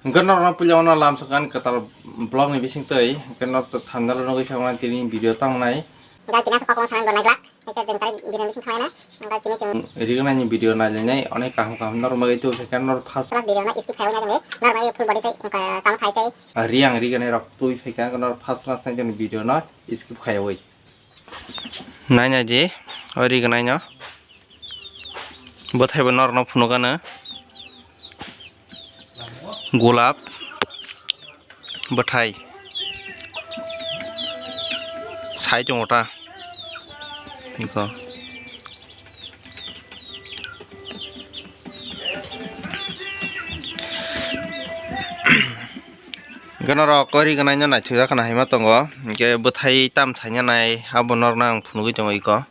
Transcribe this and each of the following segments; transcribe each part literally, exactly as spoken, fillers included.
Hwnkhe norokno puila ono lamsokan kwtal vlog ni bisingtwi, hwnkhe norok thumbnail o nugwi saimano tini video tamo nai. Hwnkhe tini aswk kokno sanani bo naiglak, hwnkhe chwng tei video ni bising thanglai na, hwnkhe tini chwng rignai ni video nailainai, onek kaham kaham norok bagwi tubui phaikha norok first class video no skip khaiwi naitongdi, norok bagwi full body tei, hwnkhe chama thai tei. Riang rignai rok tubui phaikha norok first class naitongni video no skip khaiwi. Nainai di, o rignai no. Bwthai bo norokno phunukgano. Golap bwthai. Sai tongo ta. Iko. Hwnkhe norok o rignai no naithokjak khna hinma tongo. Hwnkhe bwthai tam saina nai abo norokno ang phunugwi tongo iko.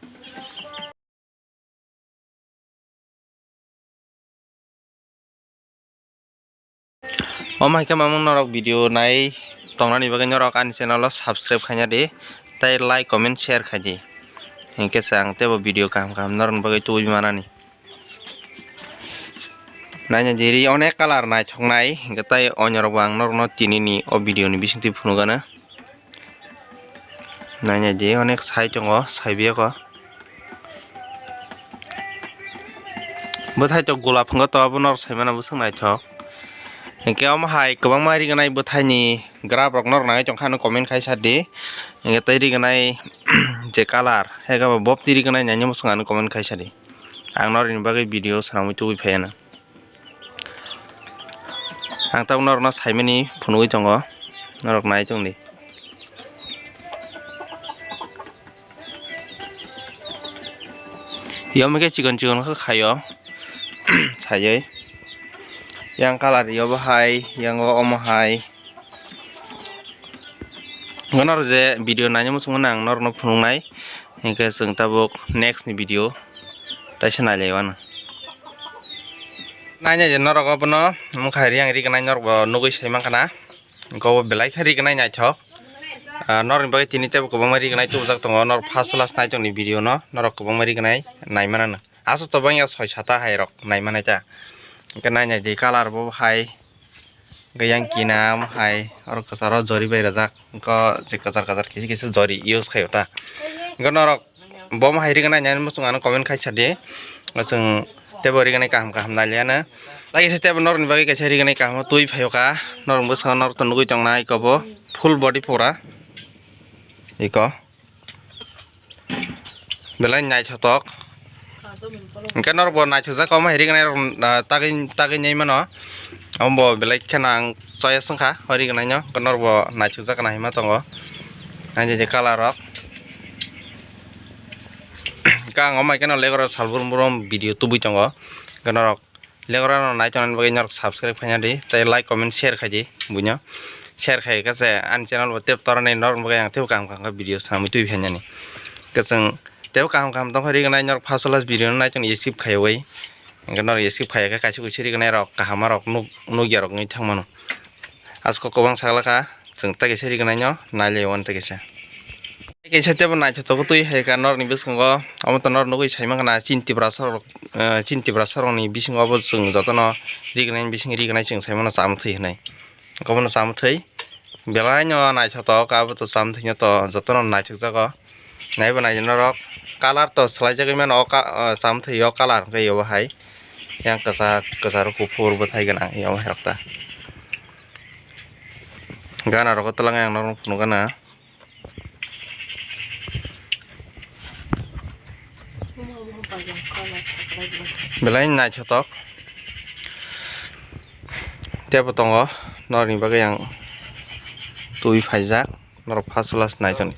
Omo hai khe mamung norok video nai tongnani bagwi norok ani channel o subscribe khaina di, tei like, comment, share khai di. Hinkhe se ang teibo video kaham kaham norokni bagwi tubui manani. Naina jiri onek colour naithoknai, hinkhe tei onyorokbo ang norokno tinini o video ni bisingtwi phunukgano. Naina di onek sai tongo, sai biyako. Bwthai to golap wngkha to, abo norok saimano bwswk naithok. Hinkhe omo hai kwbangma rignai bwthaini graph rok norok nangwi tongkha, ano comment khai sa di. Hinkhe tei rignai je colour, haikhe bo bopti rignai naina bwswk ano comment khai sa di. Ang norokni bagwi video swnamwi tubui phaiya na. Ang tabuk norokno saimani phunugwi tongo, norok nai tongdi. Yom khe chikon chikon khe khaio, saiwi. Yang colour yobo hai, yang omo hai. Norok je video naina muchungmano ang norokno phunuknai, hinkhe chwng tabuk next ni video taisa nailaiwano. Naina je norok obono wngkha riang rignai norokbo nugwi saimankha na, hinkhe obo belai khe rignai naithok. Ah, norokni bagwi tini teibo kwbangma rignai tubujak tongo, norok first class naitongni video no norok kwbangma rignai naimanano. Aswk to bangya soi sata hai rok naimanai ta. Hinkhe nainai di colour bo hai. Hinkhe yang kinam hai oro kwcharo jori bai rwjak. Hinkhe je kwchar kwchar kisa kisa jori use khaio ta. Hinkhe norok bo hai rignai nai muchung ano comment khai sa di. Chwng teibo rignai kaham kaham nailiyano. Tei kisa teibo norokni bagwi kaisa rignai kaham twi phaio ka. Norok bwskango norok to nugwi tongnai iko bo full body pura. Iko. Belai naithotok. Hinkhe norokbo naithokjak, omo hai rignai rok, ah, tagwi, tagwi nai mano. Omo bo belai kheno ang choice wngkha o rignai no. Hinkhe norokbo naithokjak khna hinma tongo. Ang je je colour rok. Hinkhe ang omo hai kheno legoro sal brum brum video tubui tongo. Hinkhe norok Legra no nai tongnani bagwi norok subscribe khaina di, tei like, comment, share khai di buino. Share khai khe se ani channel bo tep torani norokni bagwi ang teibo kaham kaham khe video swnamwi twi phainani. Kwchwng teibo kaham kaham tongkha rignai norok first class video no nai tongni skip khaiwi. Hinkhe norok skip khaiya khe kaisa kuisa rignai rok kaham rok nuk, nukya rok wngwi thangmano. Asko kwbang sakla kha, chwng tei kaisa rignai no nai lai wani tei kaisa. Tei kaisa teibo naithotok twi hai kha norokni bwskango, omo to norok nugwi sai mankha na chini Tiprasa rok, eh, chini Tiprasa rokni bisingo obo chwng jotono rignai bising rignai chwng sai mano chamthwi hinwi. Obono chamthwi belai no naithotok, abo to chamthwi no to jotono naithok jago. Naibo nai norok colour to swlai jagwi mano o ka-, o chamthwi o colour hwnkhe obo hai. Yang kwchak, kwcharo kuphur bwthai gwnang, yang hai rok ta. Gana rogo twlang yang norok phunuk gana. Belai naithotok. Teibo tongo, norokni bagwi ang twi phaijak. Norok first class nai tongdi.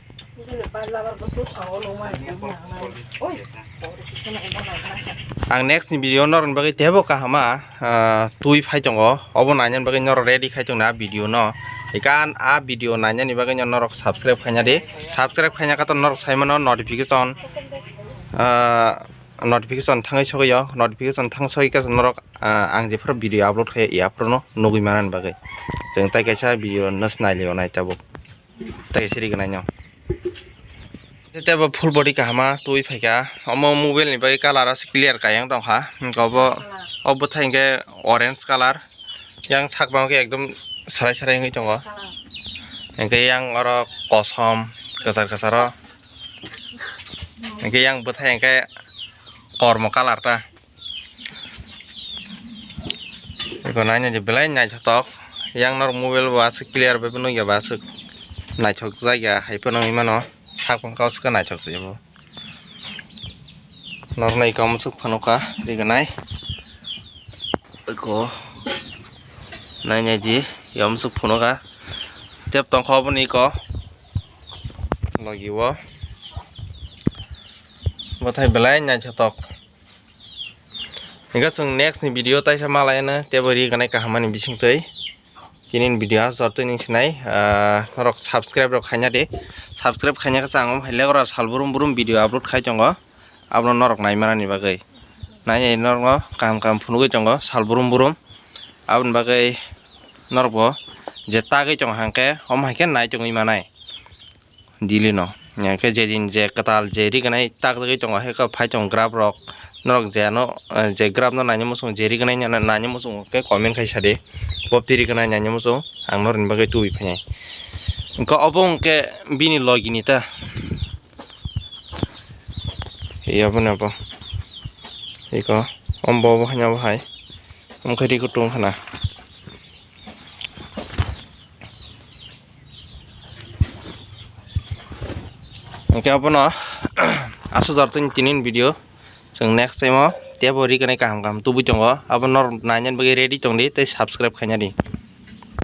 Ang next ni video norokni bagwi teibo kahama, ah, twi phai tongo. Obo nainani bagwi norok ready khai tongdi a video no. Ikan a video nainani bagwi no norok subscribe khaina di. Subscribe khaina khe to norok sai mano notification, ah, notification thangwi sogwi o. Notification thang sogwi khe norok, ah, ang jephuru video upload khai ya, aphuru no nugwi manani bagwi. Chwng tai kaisa video no sinai lio nai tabuk. Tai siri gwnai no. Tei bo full body kahama twi phaikha. Omo mobile ni bagwi colour aswk clear kayang tongkha. Hinkhe obo, o bwthai hinkhe orange colour. Yang sak bangkhe ekdom sarai sarai wngwi tongo. Hwnkhe yang oro kosom kwchar kwcharo. Hwnkhe yang bwthai hwnkhe kormo colour ta. Eko naina je belai naithotok. Yang norok mobile bo aswk clear bai nukya ba aswk naithok jagya hai phano wngwi mano. Sak bangkhe aswk naithok se bo. Norno eko amsuk phunukha riganai. Eko nainai di yamsuk phunukha. Tep tongkha oboni eko logi o. Bwthai belai naithotok. Hingke chwng next ni video taisa malaino tebo riganai kahamani bisingtwi. Tini ni video aswk twi ning sinai, ah, norok subscribe rok khaina di. Subscribe khaina khe chang hai le oro sal brum brum video upload khai tongo. Abono norok nai manani bagwi. Nai nai norokno kaham kaham phunugwi tongo sal brum brum. Aboni bagwi norokbo je tagwi tongo hwnkhe omo hai khe nai tongwi manai. Dili no. Hingke je din je kwtal je riganai takjagwi tongo, hai khe phai tongo graph rok. Norok je ano, eh, je graph no naina muchung, je riganai naina muchung khe comment khai sadi. Bopti riganai naina muchung, ang norokni bagwi tubui phainai. Hingke obo hingke bini logi ni ta. Ei obo ni obo. Eko, ombo obo haino obo hai. Omo khe rikutwng khna. Hingke abono aswk jar tini, tini ni video. Chwng next time o tebo riganai kaham kaham tubui tongo. Abo norok nainani bagwi ready tongdi tei subscribe khaina di.